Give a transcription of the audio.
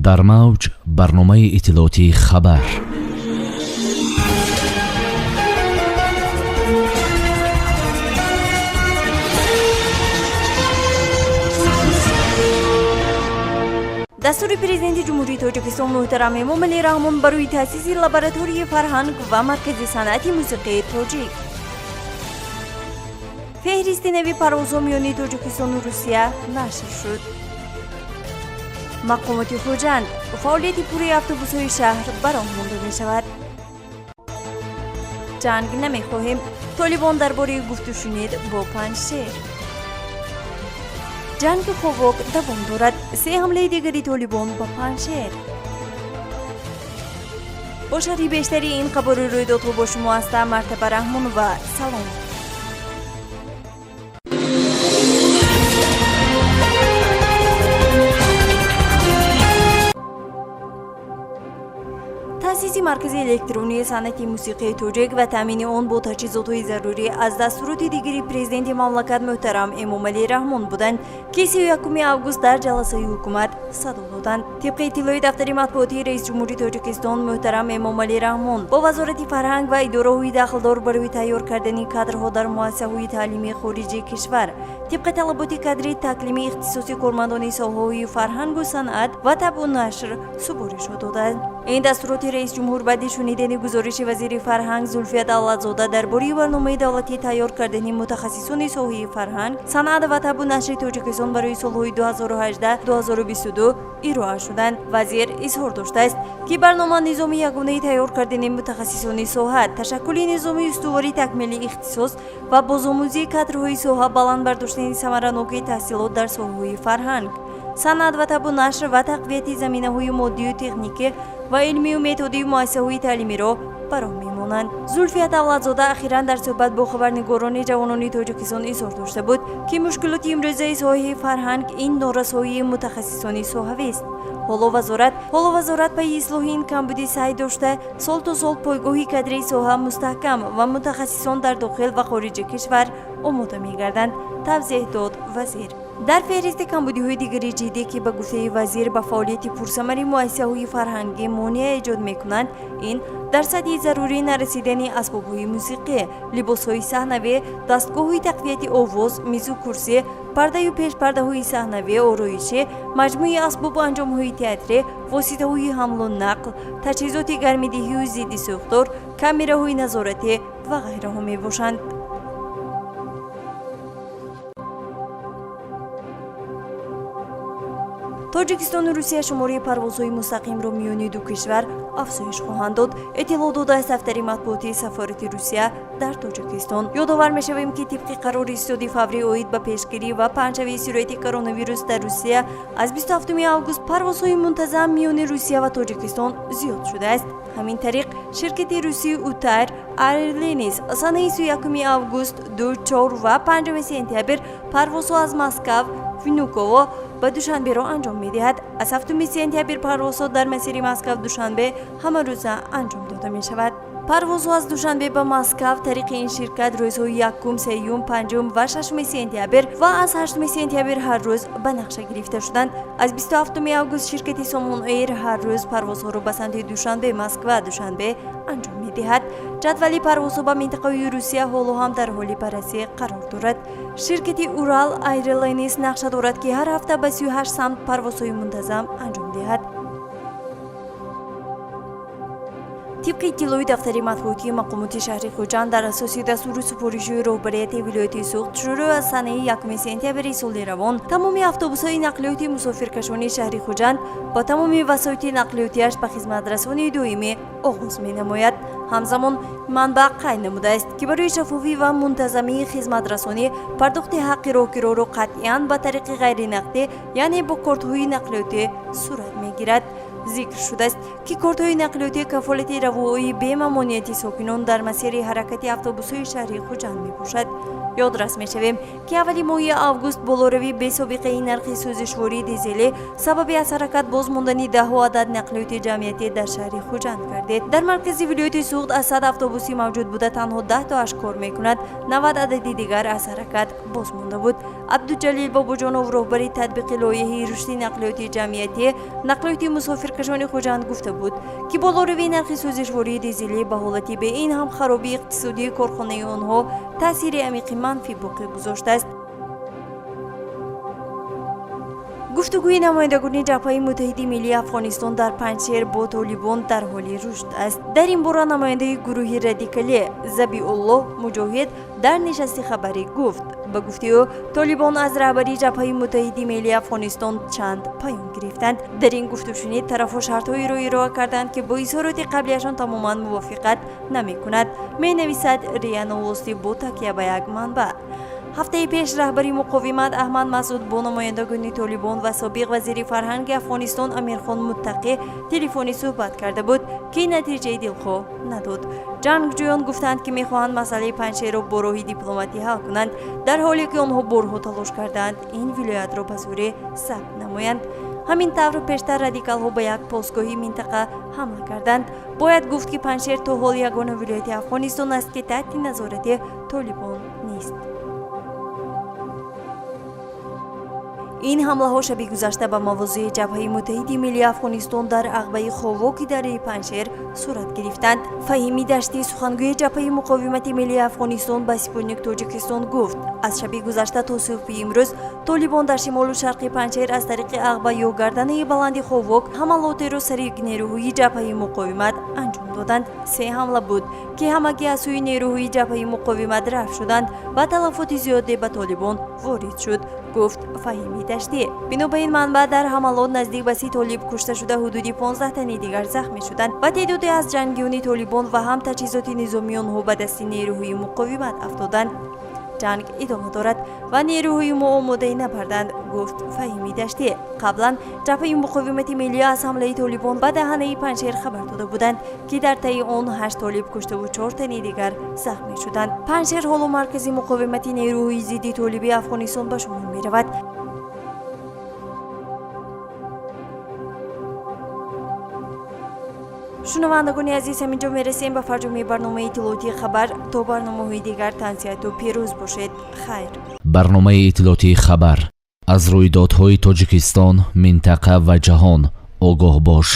Дар мавҷ барномаи иттилоотии «Хабар». Дастури Президенти Ҷумҳурии Тоҷикистон муҳтарам Эмомалӣ Раҳмон барои таъсиси лабораторияи фарҳанг ва Маркази санъати мусиқии тоҷик. Феҳристи нави парвозҳо миёни Тоҷикистону Русия нашр шуд. Мақомоти Хуҷанд: фаъолияти пурраи автобусҳои шаҳр ба роҳ монда мешавад. Ҷанг намехоҳем. Толибон дар бораи гуфтушунид бо Панҷшер. Ҷанги Ховок давом дорад. Се ҳамлаи дигари Толибон ба Панҷшер. Бо шарҳи бештари ин хабару рӯйдодҳо бо шумо ҳастам Мартаба Раҳмонова. Салом. Таъсиси Маркази электронии санъати мусиқии тоҷик ва таъмини он бо таҷҳизотҳои зарурӣ аз дастуроти дигари Президенти мамлакат муҳтарам Эмомалӣ Раҳмон буданд, ки 31 август дар ҷаласаи ҳукумат садо доданд. Тибқи иттилои дафтари матбуотии Раисҷумҳури Тоҷикистон муҳтарам Эмомалӣ Раҳмон бо Вазорати фарҳанг ва идораҳои дахлдор барои тайёр кардани кадрҳо дар муассисаҳои таълимии хориҷи кишвар тибқи талаботи кадрӣ таклими ихтисоси кормандони соҳаҳои фарҳангу санъат ва табъу нашр супоришҳо доданд. Ин дастуроти раисҷумҳур баъди шунидани гузориши вазири фарҳанг Зулфия Давлатзода дар бораи барномаи давлатии тайёр кардани мутахассисони соҳаи фарҳанг, санъат ва табъу нашри Тоҷикистон барои солҳои 2018-2022 ироа шуданд. Вазир изҳор доштааст, ки барнома низоми ягонаи тайёр кардани мутахассисони соҳа, ташаккули низоми устувори такмили ихтисос ва бозомӯзии кадрҳои соҳа, баланд бардоштани самаранокии таҳсилот дар соҳаҳои фарҳанг, санъат ва табъу нашр ва тақвияти заминаҳои моддию техникӣ ва илмию методии муассисаҳои таълимиро ба роҳ мемонанд. Зулфия Давлатзода ахиран дар суҳбат бо хабарнигорони Ҷавонони Тоҷикистон изҳор дошта буд, ки мушкилоти имрӯзаи соҳаи фарҳанг ин норасоии мутахассисони соҳавист. Ҳоло вазорат пайи ислоҳи ин камбудӣ саъй дошта, сол то сол пойгоҳи кадрии соҳа мустаҳкам ва мутахассисон дар дохил ва хориҷи кишвар омода мегарданд, тавзеҳ дод вазир. Дар феҳристи камбудиҳои дигари ҷиддӣ, ки ба гуфтаи вазир ба фаъолияти пурсамари муассисаҳои фарҳангӣ монеа эҷод мекунанд, ин дар сатҳи зарурӣ нарасидани асбобҳои мусиқӣ, либосҳои саҳнавӣ, дастгоҳҳои тақвияти овоз, мизу курсӣ, пардаю пешпардаҳои саҳнавӣ, ороишӣ, маҷмӯи асбобу анҷомҳои театрӣ, воситаҳои ҳамлу нақл, таҷҳизоти гармидиҳию зидди сӯхтор, камераҳои назоратӣ ва ғайраҳо мебошанд. Тоҷикистону Русия шумораи парвозҳои мустақимро миёни ду кишвар афзоиш хоҳанд дод, иттилоъ додааст дафтари матбуотии сафорати Русия дар Тоҷикистон. Ёдовар мешавем, ки тибқи қарори Истоди фаврӣ оид ба пешгирӣ ва паҳншавии сирояти коронавирус дар Русия аз 27 август парвозҳои мунтазам миёни Русия ва Тоҷикистон зиёд шудааст. Ҳамин тариқ, ширкати русии Утар Airlines санаи 31 август, 2, 4 ва 5 сентябр парвозҳо аз Москав Внуково ба Душанберо анҷом медиҳад. Аз 7 сентябр парвозҳо дар масири Москав Душанбе ҳамарӯза анҷом дода мешавад. Парвозҳо аз Душанбе ба Москав тариқи ин ширкат рӯзҳои якум, сеюм, панҷум ва шашуми сентябр ва аз 8 сентябр ҳар рӯз ба нақша гирифта шуданд. Аз 27 август ширкати Сомон Эйр ҳар рӯз парвозҳоро ба самти Душанбе, Москва, Душанбе анҷом медиҳад. Ҷадвали парвозҳо ба минтақаҳои Русия ҳоло ҳам дар ҳоли баррасӣ қарор дорад. Ширкати Урал Airlines нақша дорад, ки ҳар ҳафта ба 38 самт парвозҳои мунтазам анҷом диҳад. Тибқи иттилои дафтари матбуотии мақомоти шаҳри Хуҷанд, дар асоси дастуру супоришҳои роҳбарияти вилояти Суғд, шурӯъ аз санаи 1 сентябри соли равон тамоми автобусҳои нақлиёти мусофиркашонии шаҳри Хуҷанд ба тамоми васоити нақлиётиаш ба хизматрасонии доимӣ оғоз менамояд. Ҳамзамон манбаъ қайд намудааст, ки барои шаффофӣ ва мунтазамии хизматрасонӣ пардохти ҳаққи роҳкироро қатъиян ба тариқи ғайринақдӣ, яъне бо кортҳои нақлиётӣ сурат мегирад. Зикр шудааст, ки кортҳои нақлиётӣ кафолати равоии бемамониати сокинон дар масири ҳаракати автобусҳои шаҳри Хуҷанд мебошад. Ёдрас мешавем, ки аввали моҳи август болоравии бесобиқаи нархи сӯзишвории дизелӣ сабаби аз ҳаракат боз мондани даҳҳо адад нақлиёти ҷамъиятӣ дар шаҳри Хуҷанд гардид. Дар маркази вилояти Суғд. Суғд аз 100 автобуси мавҷуд буда танҳо 10 тоаш кор мекунад, 90 адади дигар аз ҳаракат боз монда буд. Абдуҷалил Бобоҷонов, роҳбари татбиқи лоиҳаи рушди нақлиёти ҷамъиятӣ, нақлиёти мусофиркашони Хуҷанд, гуфта буд, ки болоравии нархи сӯзишвории дизелӣ ба ҳолати бе ин ҳам харобии иқтисодии корхонаи онҳо таъсири амиқи манфӣ боқӣ гузоштааст. Гуфтугӯи намояндагони Ҷабҳаи муттаҳиди миллии Афғонистон дар Панҷшер бо Толибон дар ҳоли рушд аст. Дар ин бора намояндаи гурӯҳи радикалӣ Забиуллоҳ Муҷоҳид дар нишасти хабарӣ гуфт. Ба гуфти ӯ, Толибон аз раҳбарии Ҷабҳаи муттаҳиди миллии Афғонистон чанд паём гирифтанд. Дар ин гуфтушунид тарафҳо шартҳоеро ироа карданд, ки бо изҳороти қаблиашон тамоман мувофиқат намекунад, менависад РИА Новости бо такя ба як манбаъ. Ҳафтаи пеш раҳбари муқовимат Аҳмад Масуд бо намояндагони Толибон ва собиқ вазири фарҳанги Афғонистон Амирхон Муттақӣ телефонӣ суҳбат карда буд, ки натиҷаи дилхоҳ надод. Ҷангҷӯён гуфтанд, ки мехоҳанд масъалаи Панҷшерро бо роҳи дипломатӣ ҳал кунанд, дар ҳоле ки онҳо борҳо талош кардаанд ин вилоятро ба зӯрӣ забт намоянд. Ҳамин тавр, пештар радикалҳо ба як постгоҳи минтақа ҳамла карданд. Бояд гуфт, ки Панҷшер то ҳол ягона вилояти Афғонистон аст, ки таҳти назорати Толибон нест. Ин ҳамлаҳо шаби гузашта ба мавозеи Ҷабҳаи муттаҳиди миллии Афғонистон дар ағбаи Ховоки дараи Панҷшер сурат гирифтанд. Фаҳими Даштӣ, сухангӯи Ҷабҳаи муқовимати миллии Афғонистон, ба Спутник Тоҷикистон гуфт, аз шаби гузашта то субҳи имрӯз Толибон дар шимолу шарқи Панҷшер аз тариқи ағба ё гарданаи баланди Ховок ҳамалотеро сари нерӯҳои Ҷабҳаи муқовимат анҷом доданд. Се ҳамла буд, ки ҳамагӣ аз сӯи нерӯҳои Ҷабҳаи муқовимат рафт шуданд ва талафоти зиёде ба Толибон ворид шуд, гуфт Фаҳими Даштӣ. Бино ба ин манбаъ, дар ҳамалот наздик ба 30 толиб кушта шуда, ҳудуди 15 тани дигар захмӣ шуданд ва теъдоде аз ҷангиёни Толибон ва ҳам таҷҳизоти низомии онҳо ба дасти нерӯҳои муқовимат афтоданд. Ҷанг идома дорад ва нерӯҳои мо омодаи набарданд, гуфт Фаҳими Даштӣ. Қаблан Ҷабҳаи муқовимати миллӣ аз ҳамлаи Толибон ба даҳанаи Панҷшер хабар дода буданд, ки дар таи он ҳашт толиб куштаву чор тани дигар захмӣ шуданд. Панҷшер ҳоло маркази муқовимати нерӯҳои зидди толибии Афғонистон ба шумор меравад. Шунавандагони азиз, ҳамин ҷо мерасем ба фарҷоми барномаи иттилоотии «Хабар». То барномаҳои дигар тансиҳату пирӯз бошед. Хайр. Барномаи иттилоотии «Хабар». Аз рӯйдодҳои Тоҷикистон, минтақа ва ҷаҳон огоҳ бош.